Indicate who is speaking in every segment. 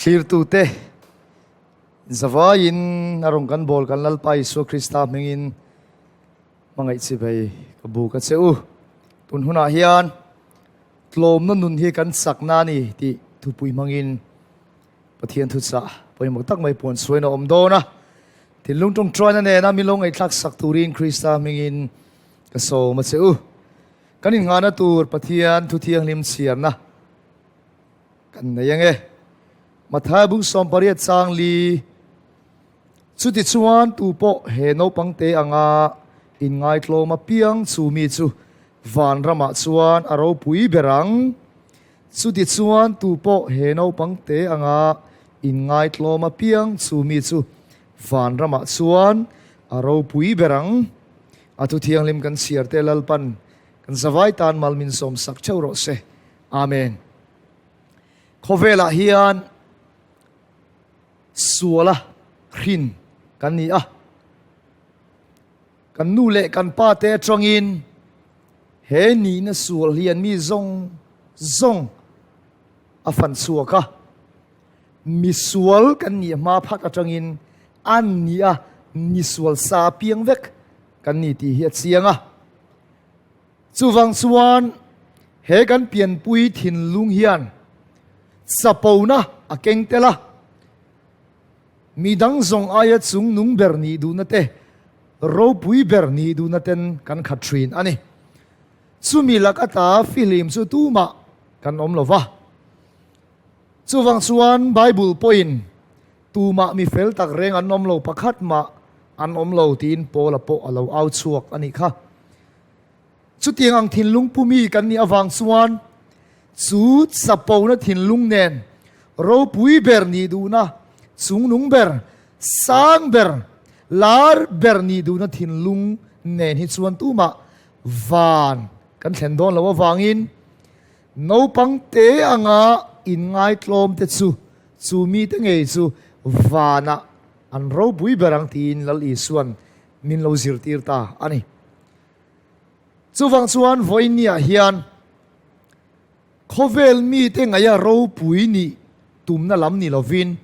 Speaker 1: Thlirtute zavaiin a rawn kan bawl kan Lalpa Isua Krista hmingin hmangaih chivei ka buk a che u. Tun hunah hian tlawmna nun hi kan chakna a ni tih thupui hmangin Pathian thuchah pawimawh tak mai puan chhuain a awm dawn a. Thinlung tawngtaina nena min lo ngaihthlak sak turin Krista hmingin ka sawm a che u. Kan innghahna tur Pathian thu thianghlim chhiarna kan nei ange. Matthai bung 18 chang li Chutichuan tu pawh he naupang te anga inngaitlawm apiang chu mi chu van ramah chuan a ropui ber ang. Chutichuan tu pawh he naupang te anga inngaitlawm apiang chu mi chu van ramah chuan a ropui ber ang. A thu thianghlim kan chhiar te Lalpan kan zavai tan mal min sawm sak theuh rawh se. Amen. Khawvelah hian suala hrin kan ni a. Kan nu leh kan pa te atangin he nihna sual hian mi zawng zawng a fan chhuak a. Misual kan nih hma phat atangin an ni a, misual sa piang vek kan ni tih hi a chiang a. Chuvang chuan he kan pianpui thinlung hian chapona a keng tel a, midang zawng aia chung nung ber nih duhna te, ropui ber nih duhna ten kan khat thin a ni. Chumi lak ata fihlim chu tumah kan awm lo va. Chuvang chuan Bible pawhin tumah mi fel tak reng an awm lo, pakhat mah an awm lo tiin Paula pawh a lo au chhuak a nih kha. Chutiang ang thinlung pumi kan nih avang chuan chu chapona thinlung nen ropui ber nih duhna, chungnung ber, sang ber, lar ber nih duhna thinlung nen hi chuan tumah van kan thlen dawn loh avangin Naupang te anga inngaitlawm te chu chu mite ngei chu vanah an ropui ber ang tiin Lal Isua'n min lo zirtir ta a ni. Chuvang chuan vawiinniah hian khawvel mite ngaia ropui nih tumna lam ni lovin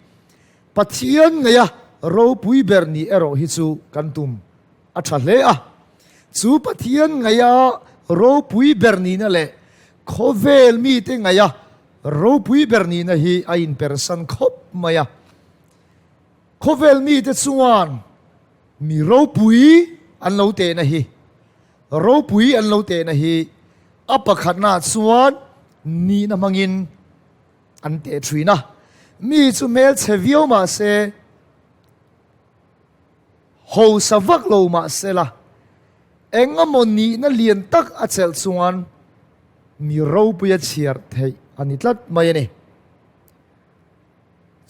Speaker 1: Pathian ngaia ropui ber nih erawh hi chu kan tum a tha hle a. Chu Pathian ngaia ropui ber nihna leh khawvel mite ngaia ropui ber nihna hi a inpersan khawp mai a. Khawvel mite chuan mi ropui an lo tehna hi, ropui an lo tehna hi a pakhatnaah chuan nihna hmangin an teh thin a. Mi chu hmelchhe viau mah se, Hausa vak lo mah sela, eng emaw nihna lian tak a chelh chuan mi ropuia chhiar theih a ni tlat mai a ni.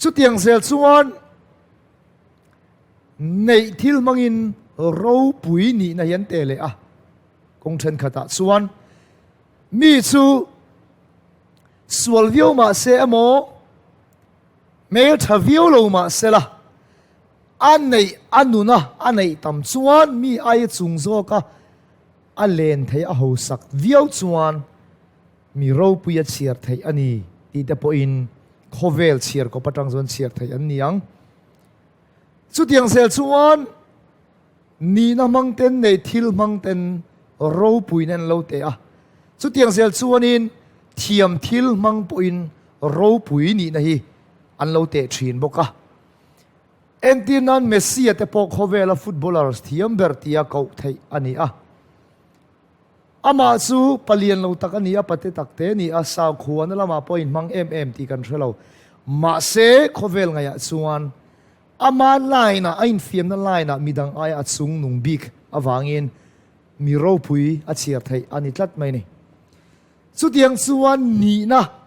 Speaker 1: Chutiang zel chuan neih thil hmangin ropui nihna hi an teh leh a, kawng thenkhatah chuan mi chu sual viau mah se emaw, hmeltha viau lo mah sela, A neih a nun a, a neih tam chuan mi aia chung zawka a len theih a hausak viau chuan mi ropui a chhiar theih a ni tih te pawhin khawvel chhiar kawp atang chuan chhiar theih an ni ang. Chutiang zel chuan nihna hmang ten nei thil hmang ten ropuina an lo teh a, chutiang zel chuanin thiam thil hmang pawhin ropui nihna hi an lo teh thin bawk a. Entir nan Messi-a te pawh khawvela footballers thiam ber tia koh theih a ni a. Amah chu palian lo tak a ni a, pate tak te a ni a, saukhuana lamah pawh a inhmang em em tih kan hre lo. Mahse, khawvel ngaihah chuan ama line-ah, a infiamna line-ah midang aia a chungnung bik avangin mi ropui a chhiar theih a ni tlat mai a ni. Chutiang chuan nihna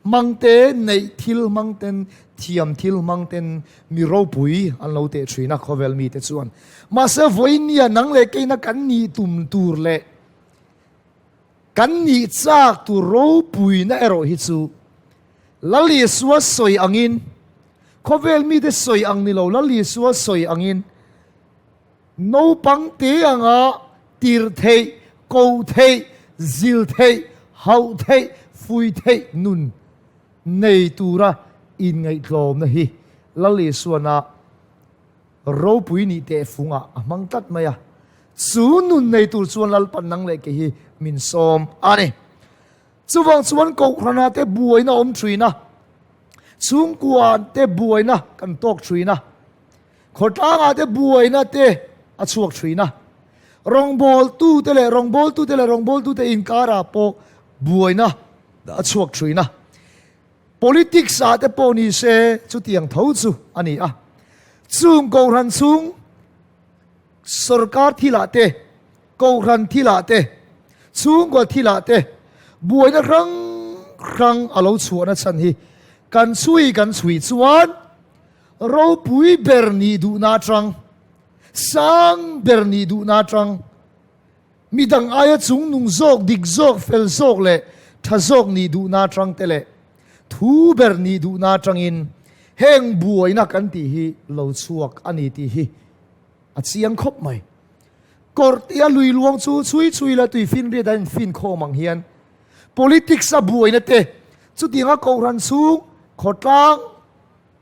Speaker 1: Hmangte neih thil hmangten thiam thil hmangten mi ropui an lo teh thin a khawvel mite chuan. Mahse vawinia nang leh keina kan nih tum tur leh kan nih chak tur ropuina erawh hi chu Lal Isua sawi angin khawvel mite sawi ang ni lo Lal Isua sawi angin Naupang te anga tir theih, ko theih, zil theih, hauh theih, fui theih nun nei tura Inngaihtlawmna hi Lal Isuana ropui nih teh fungah a hmang tlat mai a. Chu nun nei tur chuan Lalpan nang leh kei hi min sawm a ni. Chuvang chuan Kohhrana te buaina awm thin a, chhungkua te buaina kan tawk thin a, khawtlangah te buaina te a chhuak thin a, rawngbawltute leh rawngbawltute leh rawngbawltute inkarah pawh buaina a chhuak thin a. Politics ah te pawh ni se chutiang tho chu a ni a. Chung Kohhran chhung sorkar thilah te, Kohhran thilah te, chhungkaw thilah te buaina hrang hrang a lo chhuahna chhan hi kan chhui kan chhui chuan ropui ber nih duhna atang, sang ber nih duhna atang, Midang aia chungnung zawk, dik zawk, fel zawk leh tha zawk nih duhna atang te leh thu ber nih duhna atangin heng buaina kan tih hi lo chhuak a ni tih hi a chiang khawp mai. Kawrhtia lui luang chu chhui chhui la tui finriat a infin khawm ang hian politics a buaina te chutianga kohhran chhung khawtlang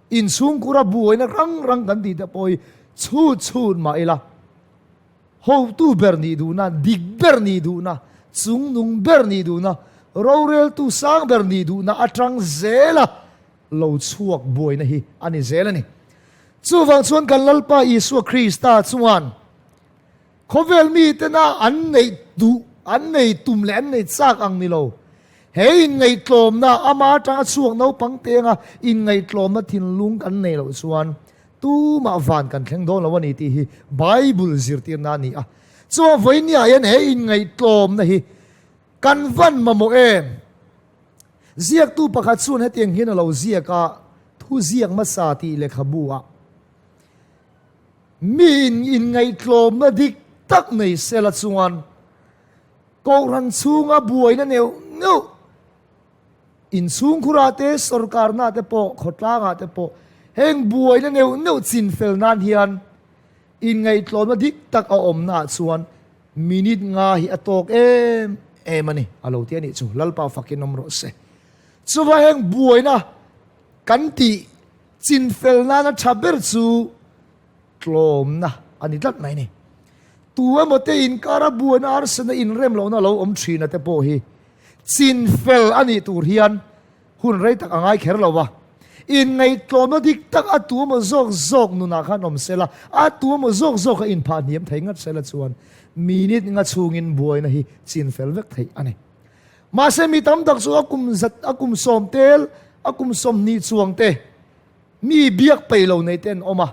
Speaker 1: inchhungkura buaina rang rang kan tih te pawh hi chhut chhut mah ila. Hotu ber nih duhna, dik ber nih duhna, chungnung ber nih duhna, roreltu sang ber nih duhna atang zela lo chhuak buaina hi a ni zel a ni. Chuvang chuan kan Lalpa Isua Krista chuan khawvel mitena an neih duh, an nei tum leh an nei chak ang ni lo, he inngaihtlawmna, ama atanga chhuak naupang tenga inngaihtlawmna thinlung kan nei loh chuan Tumah van kan thleng dawn lo a ni tih hi Bible zirtirna a ni a. Chuan vawinia hian he inngaihtlawmna hi kan van mamawh em? Ziaktu pakhat chuan hetiang hian a lo ziak a, Thu ziak hmasa tih lehkhabu ah miin inngaihtlawmna dik tak nei sela chuan Kohhran chhunga buaina neuh neuh Inchhungkhurah te, sorkarnaah te pawh, khawtlangah te pawh heng buaina neuh neuh chin fel nan hian inngaihtlawmna dik tak a awmnaah chuan minute nga hi a tawk em em a ni, a lo ti a nih chu. Lalpa fakin awm rawh se. Chuva heng buaina kan tih chin fel nana tha ber chu tlawmna a ni tlat mai a ni. Tu emaw te inkara buaina arsena inrem lohna lo awm thina te pawh hi chinfel a nih tur hian hun rei tak a ngai kher lo va. Inngaihtlawmna dik tak a tu emaw zawk zawk nunah khan awm sela, a tu emaw zawk zawk a inphah hniam thei ngat sela chuan minute nga chhungin buaina hi chinfel vek theih a ni. Mahse mi tam tak chu a kum zat, a kum sawm tel, a kum 20 chuang te, Mi biak peih lo nei te an awm a,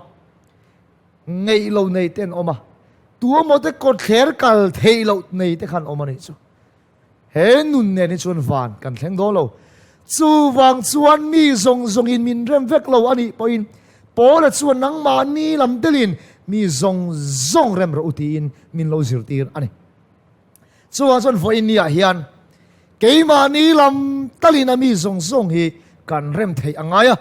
Speaker 1: ngeih lo nei te an awm a, tu emaw te kawtthler kal theih loh nei te khan awm a nih chu. He nun nen hi chuan van kan thleng dawn lo. Chuvang chuan mi zawng zawngin min rem vek lo a nih pawhin Paula chuan nangmahni lam telin mi zawng zawng rem rawh u tiin min lo zirtir a ni. Chuvang chuan vawiin niah hian keimahni lam talin a mi zawng zawng hi kan rem theih a ngai a.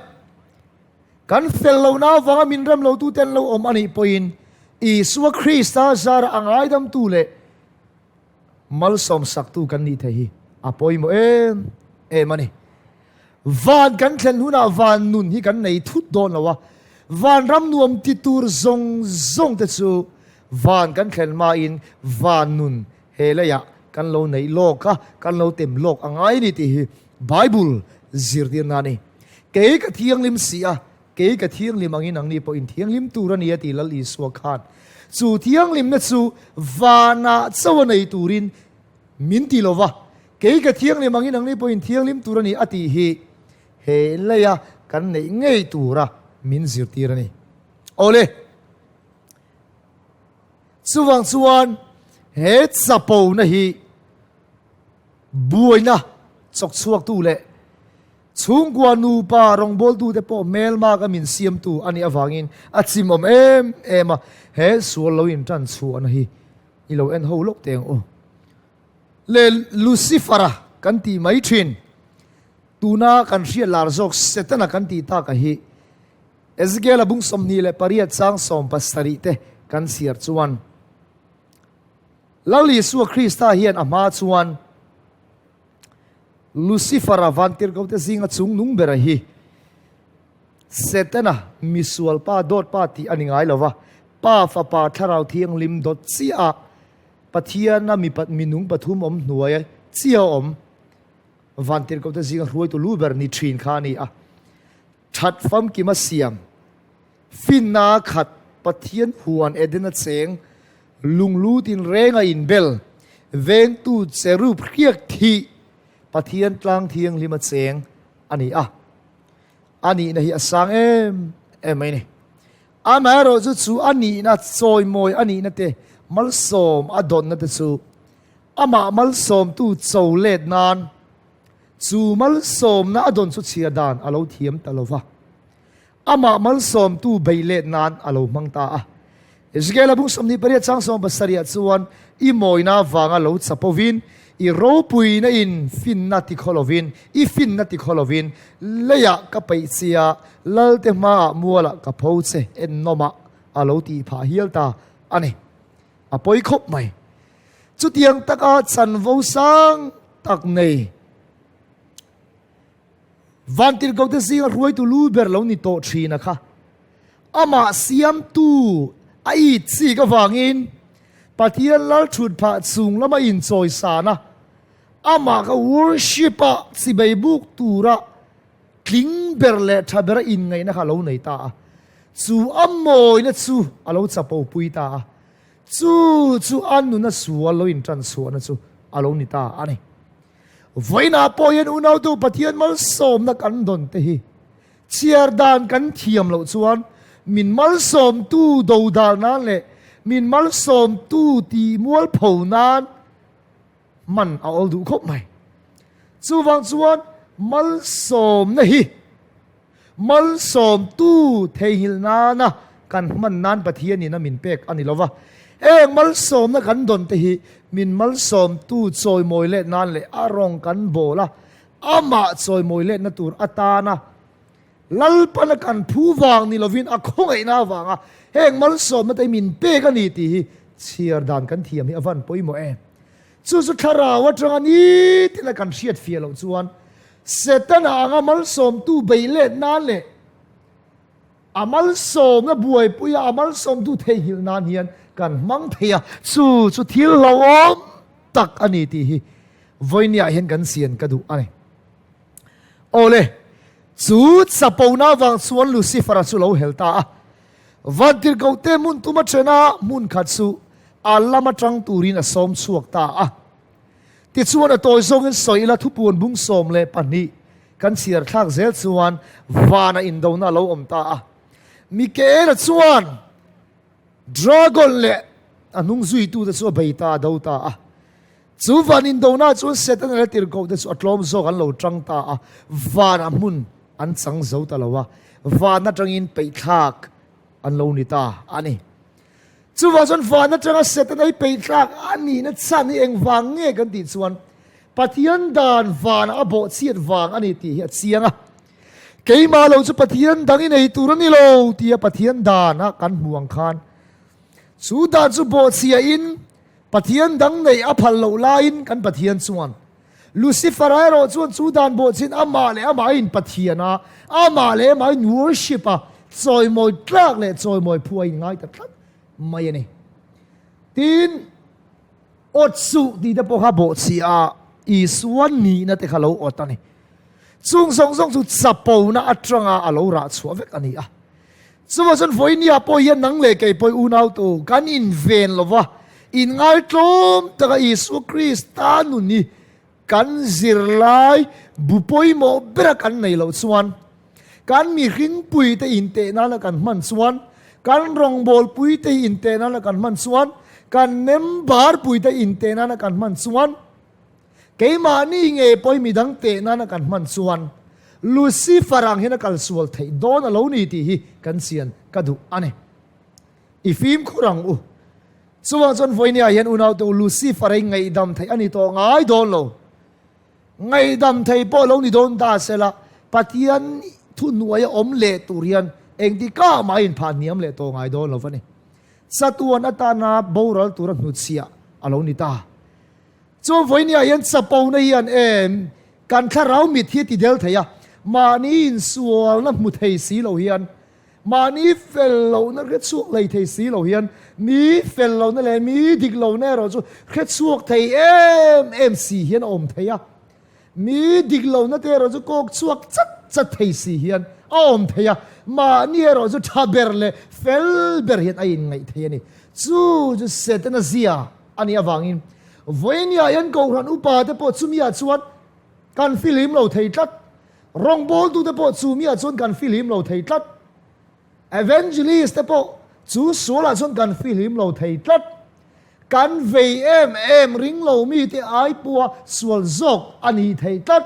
Speaker 1: Kan fel lohna avanga min rem lotute an lo awm a nih pawhin Isua Krista zara a ngaidamtu leh malsawmsaktu kan nih theih hi a pawimawh em em a ni. Van kan thlen hunah van nun hi kan nei thut dawn lo a, van ram nuam ti tur zawng zawng te chu van kan thlen hmain van nun he leiah kan lo neih lawk a, kan lo tem lawk a ngai a ni tih hi Bible zirtirna a ni. Kei ka thianghlim si a, kei ka thianghlim angin nangni pawh in thianghlim tur a ni a ti Lal Isua khan. Chu thianghlimna chu vanah chauh a nei turin Min ti lo va, kei ka thianghlim angin nangni pawhin thianghlim tur a ni a tih hi he leia kan neih ngei tura min zirtir a ni. Awle, chuvang chuan he chapona hi buaina chawk chhuaktu leh chhungkua nupa rawngbawltute pawh hmelmaka min siamtu a nih avangin a chimawm em em a, he sual lo intan chhuahna hi I lo en ho lawk teh ang u. Le Lucifer-a kan tih mai thin, tuna kan hriat lar zawk Setana kan tih taka hi Ezekiel-a bung 28 chang 17 te kan chhiar chuan Lal Isua Krista hian a hma chuan Lucifer-a vantirhkohte zinga chungnung bera hi. Setana, misual pa, dawt pa tih a ni ngai lo va, Pa, Fapa, Thlarau Thianghlim dawt chiah a Pathiana mi minung pathum awm hnuai chiah a awm Vantirhkohte zinga hruaitu lu ber ni thin kha a ni a. That famkima siam, finna khat Pathian huan Edena cheng lunglu tinrenga inbel, vengtu cherub hriak thih Pathian tlang thianghlima cheng a ni a. A nihna hi a sang em em mai ni. Amaherawh chu chu a nihna chawimawi a nihna te malsawm a dawnna te chu amah malsawmtu cho let nan Chu malsawmna a dawn chu chhia dan a lo thiam ta lo va, amah malsawmtu beih let nan a lo hmang ta a. Ezekiela bung 28 chang 70 chuan, I mawina vanga lo chapovin, i ropuina in finna ti khaw lovin, i finna ti khaw lovin, leiah ka peih chia, Lalte hmaah mualah ka pho che ennawmah a lo tih phah hial ta a ni. A pawi khawp mai. Chutiang taka chanvo sang tak nei Vantirhkohte zinga hruaitu lu ber lo ni tawh thin a kha. Amah siamtu a it chik avangin Pathian lal thut phah chung lama inchawisan a, amah kha worship a chibei buk tura tling ber leh tha bera inngaihna kha a lo nei ta a. Chu a mawina chu a lo chapo pui ta a. Chu chu a nuna sual lo intan chhuahna chu a lo ni ta a ni. Vawiinah pawh hian unautu Pathian malsawmna kan dawn te hi chhiar dan kan thiam loh chuan min malsawmtu dodal nan leh min malsawmtu tih mualpho nan hman a awl duh khawp mai. Chuvang chuan malsawmna hi Malsawmtu theihnghilh nana kan hman nan Pathianin a min pek a ni lo va. Heng malsawmna kan dawn te hi min malsawmtu chawimawi let nan leh a rawng kan bawl a, amah chawimawi letna tur atana Lalpana kan phu vang ni lovin a khawngaihna avanga heng malsawmna te hi min pek a ni tih hi chhiar dan kan thiam hi a van pawimawh em. Chu chu thlarau atanga nitin a kan hriat fiah loh chuan Setana anga malsawmtu bei let nan leh a malsawmna buaipuia a malsawmtu theihnghilh nan hian kan hmang thei a, chu chu thil hlauhawm tak a ni tih hi vawinia hian kan sian ka duh a ni. Awle, chu chapona avang chuan Lucifer-a chu lo hel ta a, Vantirhkohte hmun tuma thena hmun khat chu a lam atang turin a sawm chhuak ta a. Tichuan a tawi zawngin sawi ila thupuan bung 12 kan chhiar thlak zel chuan vana indona a lo awm ta a. Mikaela chuan Dragon leh a hnung zuitute chu a bei ta a do ta a. Chu van indona chuan Setana leh tirhkohte chu a tlawm zawk an lo tang ta a, vanah hmun an chang zo ta lo a, van atangin peihthlak an lo ni ta a ni. Chuvang chuan van atanga Setana hi peihthlak a nihna chhan hi engvang nge kan tih chuan Pathian dan vanah a bawhchhiat vang a ni tih hi a chiang a. Keimah lo chu Pathian dang i nei tur a ni lo tia Pathian dana kan hmuh ang khan chu dan chu bawhchhiahin Pathian dang neih a phal loh laiin kan Pathian chuan Lucifer-a erawh chuan chu dan bawhchhiain amah leh amah a inpathian a, amah leh amah a in worship a, chawimawi tlak leh chawimawi phu a inngai ta tlat mai a ni. Tin, awt suh tih te pawh kha bawhchhiah a, Isua nihna te kha lo awt a ni. Chung zawng zawng chu chapona atanga a lo rah chhuah vek a ni a. Chuvang chuan vawinia pawh hian nang leh kei pawh unautu kan inven lo va, inngaitlawm taka Isua Krista nun hi kan zirlai bu pawimawh bera kan nei loh chuan, kan mihringpuite inteh nana kan hman chuan, kan rawngbawlpuite hi inteh nana kan hman chuan, kan member-puite inteh nana kan hman chuan, Keimahni nge pawi midang teh nana kan hman chuan Lucifer ang hian a kal sual theih dawn a lo ni tih hi kan chian ka duh a ni. I fimkhur ang u. Chuvang chuan vawinia hian unaute u Lucifer hi ngaihdam theih a ni tawh ngai dawn lo. Ngaihdam thei pawh lo ni dawn ta sela Pathian thuhnuaia awm leh tur hian engtikah mah a inphah hniam leh tawh ngai dawn lo va ni. Chatuan atana boral tura hnutchhiah a lo ni ta. Chuan vawinia hian chapona hian em kan thlarau mit hi a ti del thei a. mahni insualna hmu thei si lo hian, mahni fel lohna hre chhuak hlei thei si lo hian, mi fel lohna leh mi dik lohna erawh chu hre chhuak thei em em si hian a awm thei a. Mi dik lohna te erawh chu kawk chhuak chat chat thei si hian a awm thei a, mahni erawh chu tha ber leh fel ber hian a inngaih thei a ni. Chu chu Setana zia a nih avangin vawinia hian Kohhran upa te pawh chumiah chuan kan fihlim lo thei tlat, rawngbawltute pawh chumiah chuan kan fihlim lo thei tlat, Evangelist te pawh chu sualah chuan kan fihlim lo thei tlat. Kan vei em em ring lo mite ai pawha sual zawk a ni thei tlat.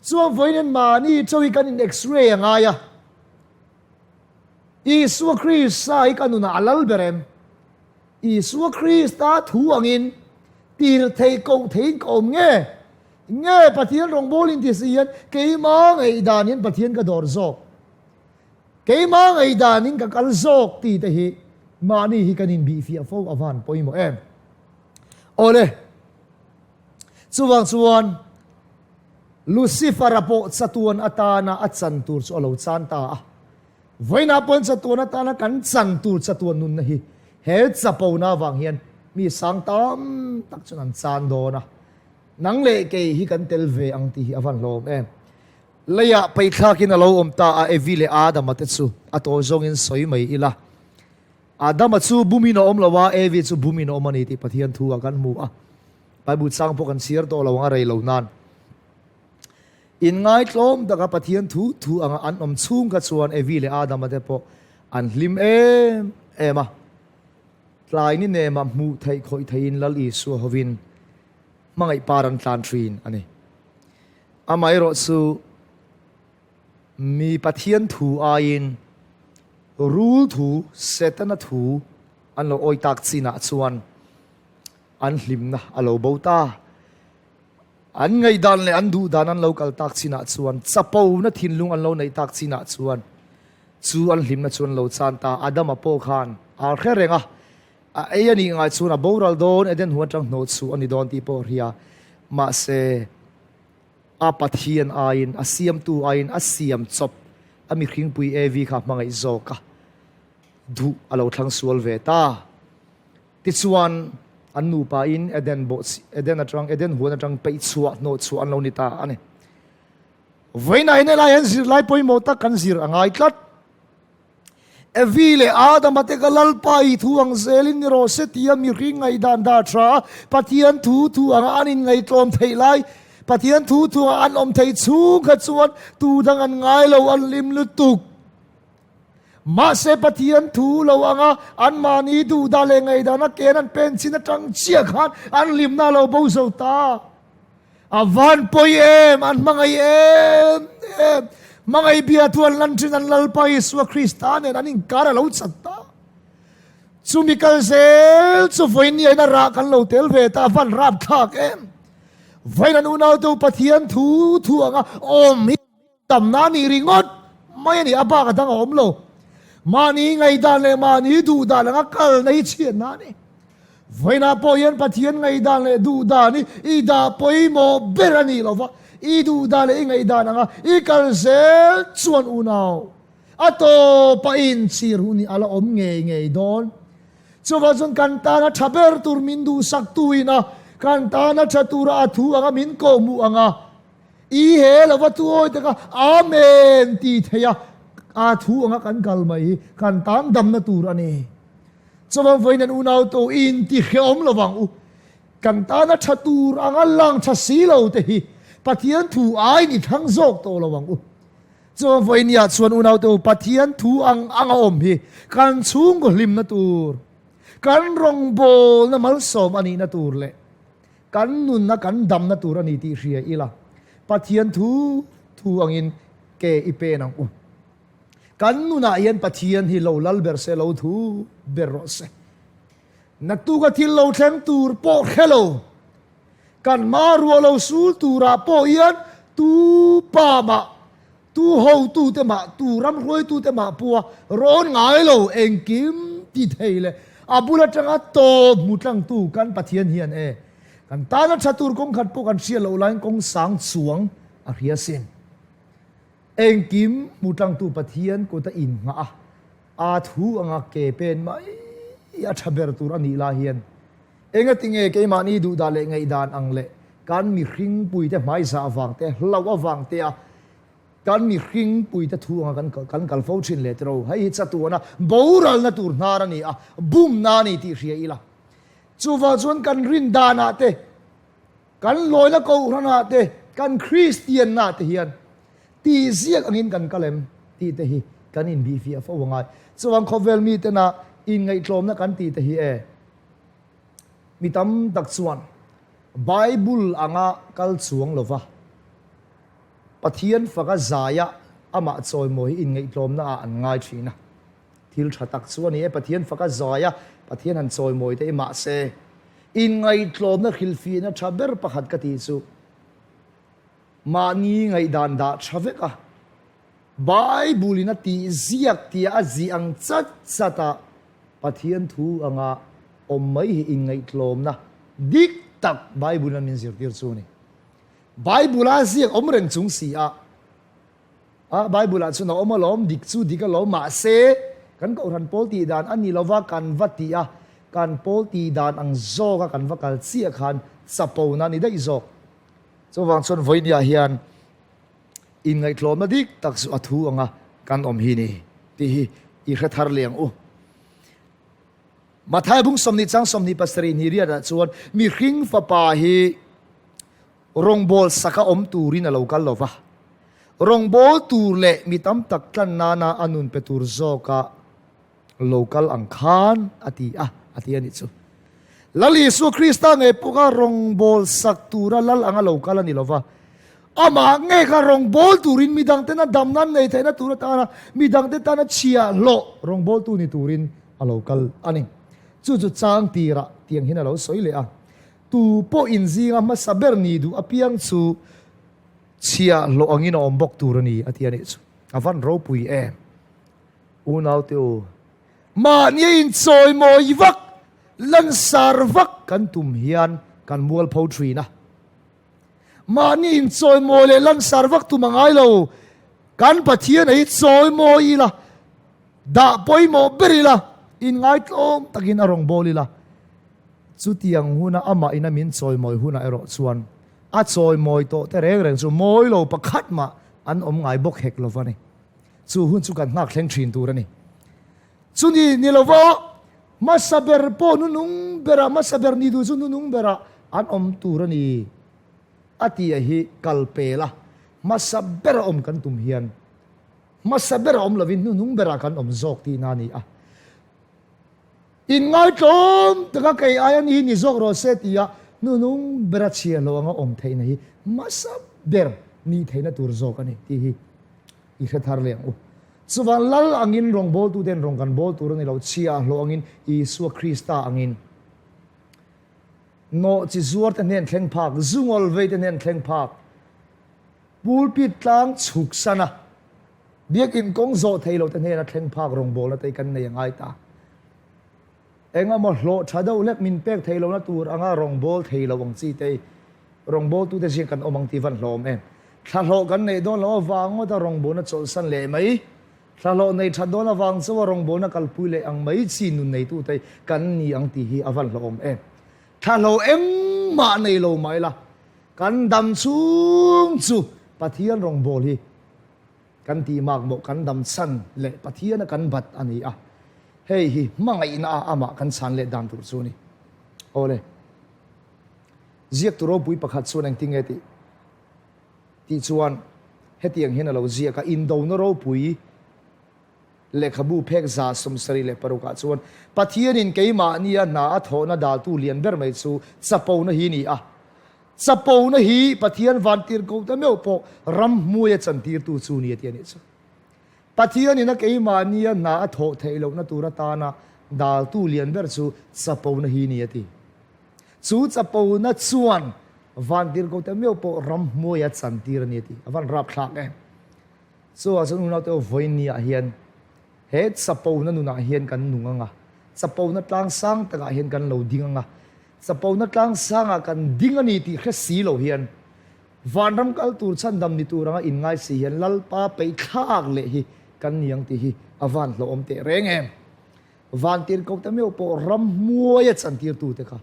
Speaker 1: Chuan vawiin mahni chaw hi kan in x-ray a ngai a. Isua Krista hi ka nunah a lal ber em? Isua Krista thu angin tir thei koh theiin ka awm nge? Nge Pathian rawngbawlin ti si hian keimah ngaihdan hian Pathian ka dawr zawk? Keimah ngaihdanin ka kal zawk tih te hi mahni hi kan inbihfiah fo a van pawimawh em? Awle, chuvang chuan Lucifer-a pawh chatuan atana a chan tur chu a lo chan ta a. Vawiinah pawhin chatuan atana kan chan tur chatuan nunna hi he chapona avang hian mi sang tam tak chuan an chan dawn a. Nang leh kei hi kan tel ve ang tih hi a van hlawm em? Leiah paithlakin a lo awm ta a, Evi leh Adama te chu a tawi zawngin sawi mai ila. Adama chu bumin a awm lo a, Evi chu bumin a awm a ni tih Pathian thu ah kan hmu a. Bible chang pawh kan chhiar tawh lo ang a rei lo nan. Inngaitlawm taka Pathian thu thu anga an awm chhung kha chuan Evi leh Adama te pawh an hlim em em a. Tlai ni nemah hmuh theih khawih theihin Lal Isua hovin hmangaih par an tlan thin a ni. Amaherawhchu, mi Pathian thu aiin rul thu, Setana thu an lo awi tak chinah chuan an hlimna a lo bo ta. An ngaihdan leh an duhdan an lo kal tak chinah chuan chapona thinlung an lo neih tak chinah chuan chu an hlimna chu an lo chan ta. Adama pawh khan a hre reng a, a ei a nih ngai chuan a boral dawn, Eden huan atang hnawh chhuh a ni dawn tih pawh a hria. Mahse, a Pathian aiin, a siamtu aiin a siam chawp a mihringpui Evi kha a hmangaih zawk a, duh a lo thlang sual ve ta. Tichuan, an nupain Eden bawh, Eden atang, Eden huan atang peih chhuah, hnawh chhuah an lo ni ta a ni. Vawiinah hian helai hian zirlai pawimawh tak kan zir a ngai tlat. Evi leh Adama te ka Lalpa i thu ang zelin ni rawh se tia mihring ngaihdan dah tha a, Pathian thu thu anga an inngaihtlawm theih lai, Pathian thu thu anga an awm theih chhung kha chuan tu dang an ngai lo, an hlim lutuk. Mahse Pathian thu lo anga anmahni duhdah leh ngaihdana ken an pen chin atang chiah khan an hlimna a lo bo zo ta. A van pawi em, an hmangaih em em. Hmangaih bia thu an lan thin an Lalpa Isua Krista nen an inkar a lo chat ta. Chumi kal zel chu vawiin a rah kan lo tel ve ta, a van rapthlak em. Vawiin an unaute Pathian thu thu anga awm hi tamna a nih ringawt mai a ni, a bak a dang a awm lo. Mahni ngaihdan leh mahni duhdan anga kalna hi chhiatna a ni. Vawiinah pawh hian Pathian ngaihdan leh duhdan hi i dah pawimawh ber a nih lova, i duhdan leh i ngaihdan anga i kal zel chuan unau a tawpah inchhir hun hi a la awm ngei ngei dawn. Chuvang chuan kan tana tha ber tur min duhsaktuin a, kan tana tha tura a thu anga min kawhhmuh anga, I he lova tu awi taka Amen ti thei a, a thu anga kan kal mai hi kan tan damna tur a ni. Chuvang vawiin an unau to i inti hrehawm lovang u. Kan tana tha tur anga lang tha si lo te hi Pathian thu aiin i thlang zawk tawh lo ang u. Chuvang vawiin ni ah chuan unau te u Pathian thu ang anga awm hi kan chhungkaw hlimna tur, kan rawngbawlna malsawm a nihna tur leh Kan nunna kan damna tur a ni tih hria ila, Pathian thu thu angin ke i pen ang u. Kan nunah hian Pathian hi lo lal ber se, lo thu ber rawh se. Naktuka thil lo thleng tur pawh hre lo, kan hma ruah lo sul turah pawh hian tu pa mah, tu hotute mah, tu ram hruaitute mah pawha rawn ngai lo engkim ti thei leh a bul atanga tawp hmu tlangtu kan Pathian hian e, kan tana tha tur kawng khat pawh kan hriat loh laiin kawng sang chuang a hria sin. Engkim hmu tlangtu Pathian kuta innghah a, aa thu anga ke pen mai a tha ber tur a nih lai hian engatinge keimahni duhdah leh ngaihdan ang leh kan mihringpuite hmaizah avang te, hlauh avang te a kan mihringpuite thu anga kan kan kal fo thin leh tiro. Hei hi chatuana boralna tur hnar a ni a, bumna a ni tih hria ila. Chuvang chuan kan rin danah te, Kan lawina kohhranah te, kan Kristianna te hian tih ziak angin kan kal em tih te hi kan inbihfiah fo angai. Chuan khawvel mitena inngaihtlawmna kan tih te hi e, mi tam tak chuan Bible anga kal chuang lova Pathian faka zaia amah chawimawi hi inngaihtlawmna ah an ngai thin a. Thil tha tak chu a ni e, Pathian faka zaia Pathian han chawimawi te hi mahse Inngaihtlawmna hrilhfiahna tha ber pakhat ka tih chu mahni ngaihdan dah tha vek a, Bible in a tih ziak tia a zih ang chat chat a Pathian thu anga awm mai hi inngaihtlawmna dik tak Bible in a min zirtir chu a ni. Bible a ziak awm reng chung si a, A, Bible ah chuan a awm alawm, dik chu dik alawm, mahse kan kohhran pawl tih dan a ni lova kan va tih a, kan pawl tih dan ang zawk a kan va kal chiah khan chapona a ni daih zawk. Chuvang chuan vawinia hian inngaihtlawmna dik tak chu a thu anga kan awm hi ni tih hi i hre thar leh ang u. Matthai bung 20 chang 27 ni riatah chuan mihring fapa hi Rawngbawl saka awm turin a lo kal lo va, rawngbawl tur leh mi tam tak tlan nana a nun pe tur zawka lo kal ang khan a ti a, a ti a nih chu. Lal Isua Krista ngei pawh kha rawngbawl sak tura lal anga lo kal a ni lo va, amah ngei kha rawngbawl turin mi dangtena damna an nei theihna tur atana mi dangte tana chhiahhlawh rawngbawltu ni turin a lo kal a ni. Chu chu chang tirah tiang hian a lo sawi leh a. Tu pawh inzinga hmasa ber ni duh apiang chu chhia hlawh angin a awm bawk tur a ni, a ti a nih chu. A van ropui em? Unaute u, mahni a inchawimawi vak, lansar vak kan tum hian kan mualpho thin a. Mahni inchawimawi leh lansar vak tum a ngai lo. Kan Pathian a hi chawimawi ila, dah pawimawh ber ila, inngaitlawm takin a rawngbâwl ila. Chutiang huna amah ina min chawimawi hunah erawh chuan a chawimawi tawh te reng reng chu mawi lo pakhat mah an awm ngai bawk hek lo va ni. Chu hun chu kan nghak thleng thin tur a ni. Chuni ni lova hmasa ber pawh nunung berah hmasa ber ni duh chu nunung berah an awm tur a ni a tih a hi kal pel a, hmasa bera awm kan tum hian hmasa bera awm lovin hnuhnung berah kan awm zawk tihna a ni a. Inngaitlawm taka kei aia ni hi ni zawk rawh se tia hnunung bera chhia lo anga awm theihna hi hmasa ber nih theihna tur zawk a ni tih hi i hre thar leh ang u. Chuvang lal angin rawngbawltuten rawng kan bawl tur a ni lo, chhia hlawh angin Isua Krista angin nawh chi zuarte hnen thleng phak, zungawl veite hnen thleng phak, pulpit tlang chhuk sana Biakin kawng zawh thei lo te hnena thleng phak rawngbawlna te hi kan nei a ngai ta. Engemaw hlawh tha deuh hlek min pek thei lohna tur anga rawngbâwl thei lo ang chi te hi rawngbâwltute zing kan awm ang tih van hlawm em. Thlahlawh kan neih dawn loh avang ngawta rawngbâwlna chawlhsan leh mai, thlahlawh nei that dawn avang chauha rawngbâwlna kalpui leh ang mai chi nun neitute hi kan ni ang tih hi a van hlawhawm em. Thlahlawh engmah nei lo mah ila kan dam chhung chu Pathian rawngbâwl hi Kan tih mak mawh kan dam chhan leh Pathiana kan bat a ni a, hei hi hmangaihna a amah kan chhan leh dan tur chu a ni. Awle, ziaktu ropui pakhat chuan engtin nge tih tih chuan hetiang hian a lo ziak a, Indona ropui lehkhabu phek 76 ah chuan Pathianin keimahnia hna a thawhna daltu lian ber mai chu chapona hi a ni a, Chapona hi Pathian vantirhkoh ta meuh pawh ramhmuaia chantirtu chu ni a ti a nih chu. Pathianin a keimahnia hna a thawh theih lohna tur atana daltu lian ber chu chapona hi ni a ti. Chu chapona chuan vantirhkoh ta meuh pawh ramhmuaia chantir a ni a ti. A van rapthlak em. Chuvang chuan unaute aw vawiinniah hian he chapona nunah hian kan nung ang a, chapona tlang sang takah hian kan lo ding ang a, Chapona tlang sangah kan ding a ni tih hre si lo hian. Vanram kal tur chhandam ni tur anga inngai si hian Lalpa peihthlak leh hi kan ni ang tih hi a van hlauhawm teh reng em. Vantirhkoh te meuh pawh ramhmuaia chantirtu te kha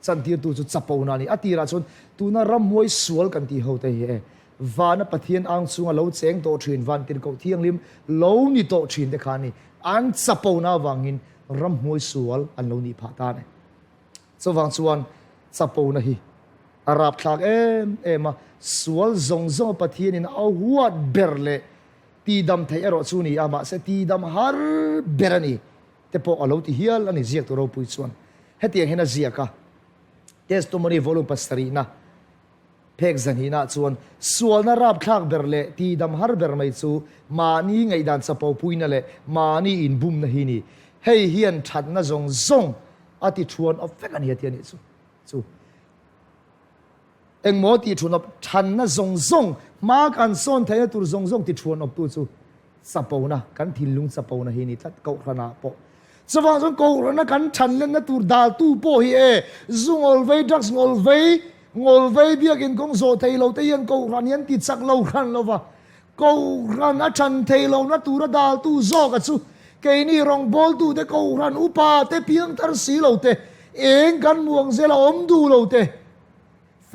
Speaker 1: chantirtu chu chapona a ni. A tirah chuan tuna ramhmuai sual kan tih ho te hi e vana Pathian ang chunga lo cheng tawh thin Vantirhkoh thianghlim lo ni tawh thin te kha a ni. An chapona avangin ramhmuai sual an lo nih phah ta a ni. Chuvang chuan chapona hi a rapthlak em em a, sual zawng zawng a Pathianin a huat ber leh tidam theih erawh chu ni a, mahse tidam har ber a ni te pawh a lo ti hial a ni ziaktu ropui chuan. Hetiang hian a ziak a, Testimony Volume pasarihna Phek zanhinah chuan sualna rapthlak ber leh tidam har ber mai chu mahni ngaihdan chapo puina leh mahni inbumna hi ni. Hei hian thatna zawng zawng a ti thuan awp vek a ni a ti a nih chu. Chu engmaw ti thuan awp thanna zawng zawng hma kan sawn theihna tur zawng zawng ti thuan awptu chu Chapona, kan thinlung chapona hi ni tlat Kohhranah pawh. Chuvang chuan Kohhrana kan thanlenna tur daltu pawh hi e, zu ngawlvei, drugs ngawlvei, ngawlvei biakin kawng zawh thei lo te hian Kohhran hi an ti chak lo hran lo va. Kohhran a than thei lohna tura daltu zawka chu keini rawngbawltute Kohhran upa te piangthar si lo te, eng kan muang zela awm duh lo te,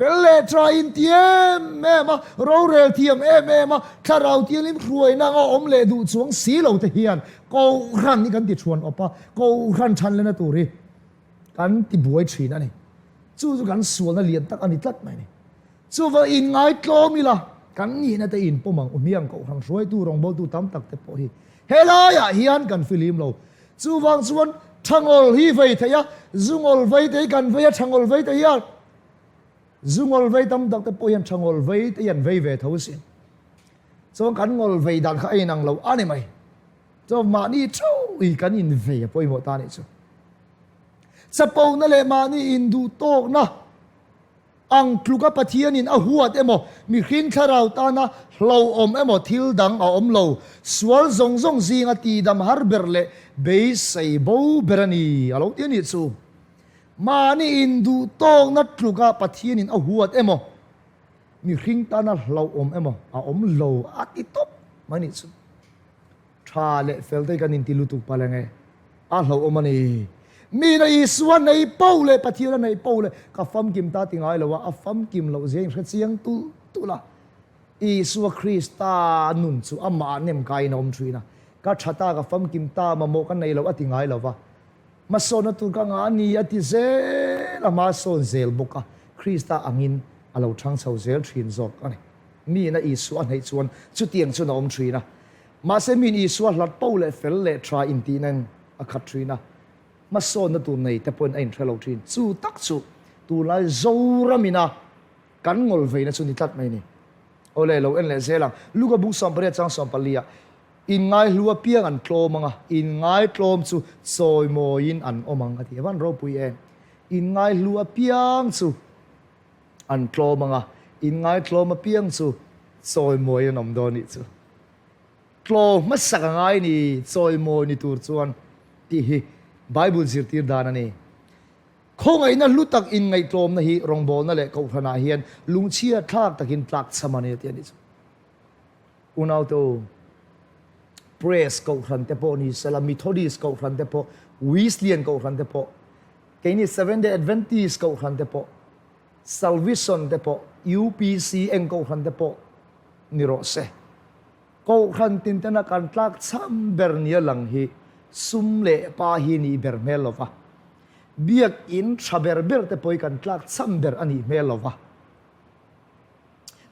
Speaker 1: Fel leh tha in ti em em a, rorel thiam em em a, thlarau tiangin hruaina anga awm leh duh chuang si lo te hian Kohhran hi kan ti thuan awp a, Kohhran than lehna tur hi kan ti buai thin a ni. Chu chu kan sualna lian tak a ni tlat mai a ni. Chuvang inngaitlawm ila kan nihna te inpawm ang u hmiang Kohhran hruaitu rawngbawltu tam tak te pawh hi helaiah hian kan filim lo. Chuvang chuan thangawl hi vei theih a, zungawl vei te hi kan vei a, thangawl vei te hian Zu ngawl vei tam tak te pawh hian tha ngawl vei te hi an vei ve tho sin. Chuan kan ngawl vei dan kha a inang lo a ni mai. Chuan mahni theuh i kan in vei a pawimawh ta a nih chu. Chapona leh mahni induh tawkna ang tluka Pathianin a huat emaw, mihring thlarau tana hlauhawm emaw thil dang a awm lo. Sual zawng zawng zinga tidam har ber leh beisei bo ber a ni a lo ti a nih chu. Mahni induh tawkna tluka Pathianin a huat emaw, mihring tana hlauhawm emaw a awm lo a ti tawp mai nih chu. Tha leh fel te hi kan inti lutuk palh eng e, a hlauhawm a ni. Mina Isua nei po leh Pathian a nei po leh ka famkim ta ti ngai lo a, a famkim loh zia inhre chiang tulh tulh a. Isua Krista nun chu amah ah nem kaiin a awm thin a, ka tha ta, ka famkim ta, mamawh ka nei lo a ti ngai lo va. Hmasawnna tur ka ngah a ni a ti zel a, hmasawn zel bawk a, Krista angin a lo chhang chho zel thin zawk a ni. Miin a Isua a hneih chuan chutiang chuan a awm thin a. Mahse miin Isua hlat po leh fel leh tha intihna a khat thin a, hmasawnna tur nei te pawhin a inhre lo thin. Chu tak chu tunlai Zoramina kan ngawlveina chu ni tlat mai a ni. Awle, lo en leh zel ang. Luka bung 18 chang 14 ah Inngaihlu apiang an tlawm ang a, inngaitlawm chu chawimawiin an awm ang a ti. A van ropui em! Inngaihlu apiang chu an tlawm ang a, inngaitlawm apiang chu chawimawiin an awm dawn nih chu. Tlawm hmasak a ngai ni, chawimawi ni tur chuan tih hi Bible zirtir dan a ni. Khawngaihna hlu tak inngaihtlawmna hi rawngbawlna leh kohhranah hian lungchhia thlak takin tlakchham a ni a ti a nih chu. Unaute u, Press kohhran te pawh ni sela, Methodist kohhran te pawh, Wesleyan kohhran te pawh, keini Seventh Day Adventist kohhran te pawh, Salvation te pawh, UPC eng kohhran te pawh ni rawh se. Kohhran tin tena kan tlak cham ber nia lang hi sum leh pa hi nih ber hmel lo va. Biakin tha ber ber te pawh hi kan tlak cham ber a nih hmel lo va.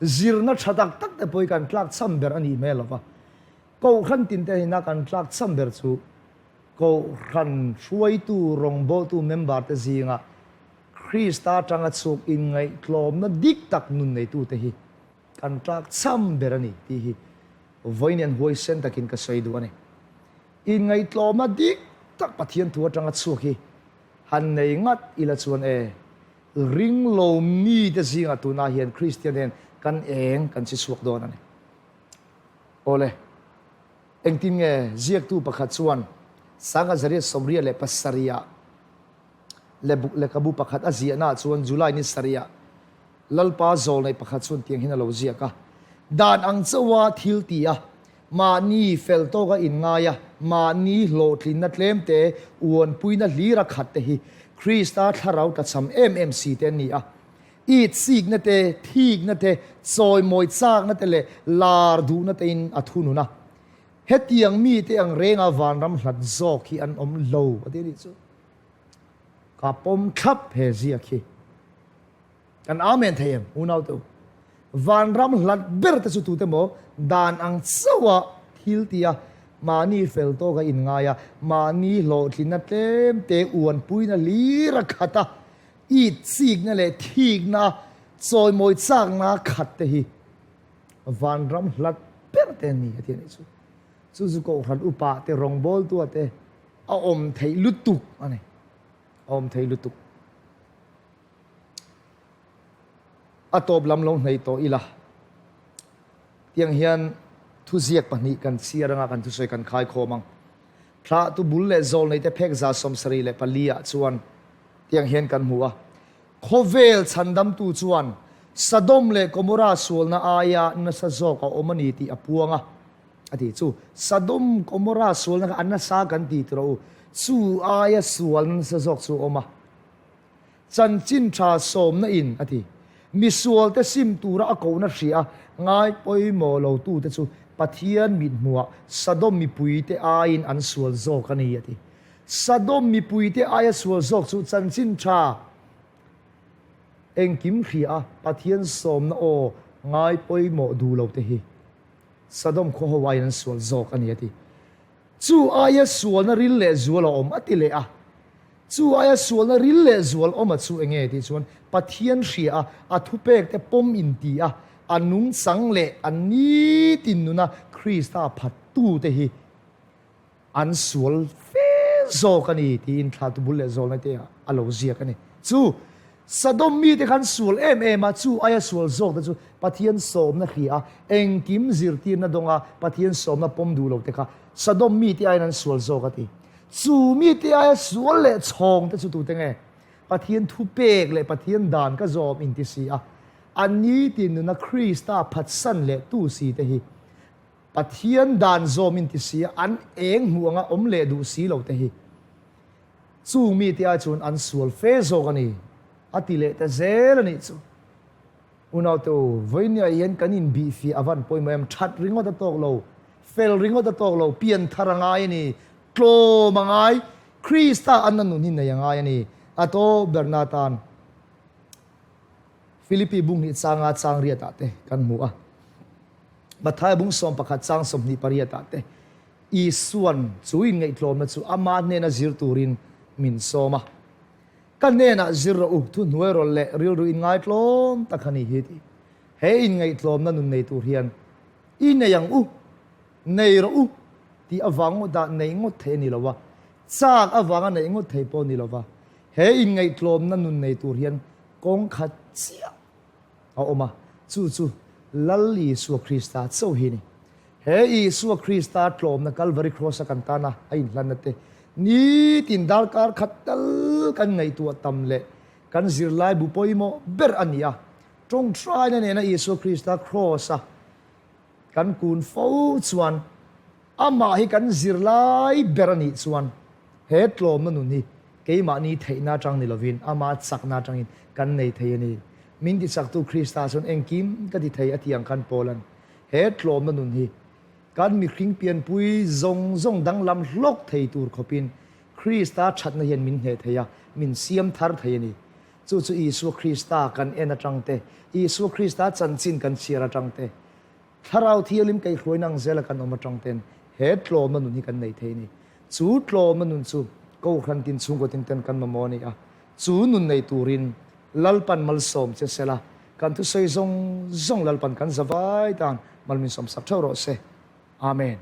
Speaker 1: Zirna tha tak tak te pawh hi kan tlak cham ber a nih hmel lo va. Kohhran tin te hina kan tlak cham ber chu Kohhran hruaitu rawngbawltu member te zinga Krista atanga chhuk inngaihtlawmna dik tak nun neitu te hi kan tlak cham ber a ni tih hi vawiin huaisen takin ka sawi duh a ni. Inngaihtlawmna dik tak Pathian thu atanga chhuak hi han nei ngat ila chuan e, Ring lo mite zingah tunah hian Kristian hian kan eng kan chi chhuak dawn a ni. Awle, engtin nge ziaktu pakhat chuan Sangha Zariat 77 ah lehkhabu pakhat a ziahnaah chuan July ni sarihah. Lalpa zawlneih pakhat chuan tiang hian a lo ziak a, Dan ang chauha thil ti a, mahni fel tawka inngai a, mahni hlawhtlinna tlemte uanpuina hlira khat te hi Krista thlarau tlachham em em si te an ni a. Itsikna te, thikna te, chawimawi chakna te leh lar duhna tein a thunun a. Hetiang mite ang renga vanram hlat zawk hi an awm lo a ti a nih chu. Ka pawm thlap he ziak hi. Kan Amen thei em unau te u? Vanram hlat ber te chu tute maw dan ang chauha thil tia mahni fel tawka inngai a, mahni hlawhtlinna tlem te uanpuina hlir a khat a, itsikna leh thikna a chawimawi chakna khat te hi vanram hlat ber te an ni a ti a nih chu. Chu chu Kohhran upa te rawngbawltua te a awm theih lutuk a ni. A awm thei lutuk. A tawp lam lo hnaih tawh ila. Tiang hian thuziak pahnih kan chhiar anga kan thusawi kan khai khawm ang. Thlahtu bul leh zawl neite phek 74 ah chuan tiang hian kan hmu a. Khawvel chhandamtu chuan Sodom leh Gomorrah sualna aia nasa zawk a awm a ni tih a puang a. A ti chu Sodom Gomorrah sualna kha a nasa kan ti tawh u. Chu aia sualna nasa zawk chu a awm a. Chanchin tha sawmna in, a ti. Misualte sim tura a kohna hria a, ngai pawimawh lo tute chu Pathian mithmuhah Sodom mipuite aiin an sual zawk a ni, a ti. Sodom mipuite aia sual zawk chu chanchin tha engkim hria a, Pathian sawmna aw ngai pawimawh duh lo te hi Sodom khaw ho aiin an sual zawk a ni, a ti. Chu aia sualna ril leh zual a awm, a ti leh a. Chu aia sualna ril leh zual awm a chu enge tih chuan Pathian hria a, a thupek te pawm in ti a, a nungchang leh a nitin nuna Krista phattu te hi an sual fe zawk a ni tiin thlatu bul leh zawlna te a lo ziak a ni. Chu Sodom mite khan sual em em a, chu aia sual zawk te chu Pathian sawmna hria a, engkim zirtirna dawnga Pathian sawmna pawm duh lo te kha Sodom mite aiin an sual zawk a ti. Chu mite aia sual leh chhawng te chu tute nge? Pathian thupek leh Pathian dan ka zawm inti si a, a nitin nuna Krista phatsan leh tu si te hi Pathian dan zawm inti si a, an eng hmuh anga awm leh duh si lo te hi Chung mite ai chuan an sual fe zawk a ni, a ti leh ta zel a nih chu. Unaute u, vawinia hian kan inbihfiah a van pawimawh em? That ringawt a tawk lo, fel ringawt a tawk lo, pian thar a ngai a ni, tlawm a ngai, Krista anna nun hi nei a ngai a ni, a tawp berna atan Philippi bung hnih changa chang riatah te kan hmu a, Mathaia bung 11 chang 28 ah te Isuan chu inngaihtlawmna chu ama hnena zir turin min sawm a. Ka hnenah zir rawh u, thuhnuai rawlh leh rilru inngaitlawm tak a ni hi ti. He inngaihtlawmna nun nei tur hian i nei ang u, nei rawh u tih avang ngawtah nei ngawt thei a ni lo a, chak avanga neih ngawt thei pawh a ni lo va. He inngaihtlawmna nun nei tur hian kawng khat chiah a awm a, chu chu Lal Isua Krista chauh hi a ni. He Isua Krista tlawmna Kalvari Kraws-a kan tana a inhlanna te nitin darkar khat tal kan ngaihtuah tam leh kan zirlai bu pawimawh ber a ni a. Tawngtaina nena Isua Krista Kraws-a kan kun fo chuan amah hi kan zirlai ber a nih chuan he tlawmna nun hi keimahni theihna atang ni lovin ama chakna atangin kan nei thei a ni. Min tichaktu Krista chuan engkim ka ti thei a tih ang khan Paula'n he tlawmna nun hi kan mihring pianpui zawng zawng danglam hlawk thei tur khawpin Krista thatna hian min hneh thei a, min siam thar thei a ni. Chu chu Isua Krista kan en atang te, Isua Krista chanchin kan chhiar atang te, Thlarau Thianghlim kaihhruaina ang zela kan awm atang ten he tlawmna nun hi kan nei thei a ni. Chu tlawmna nun chu Kohhran tin chhungkaw tin ten kan mamawh a ni a. Chu nun nei turin Lalpan malsawm che sela, kan thusawi zawng zawng Lalpan kan zavai tan mal min sawmsak theuh rawh se. Amen.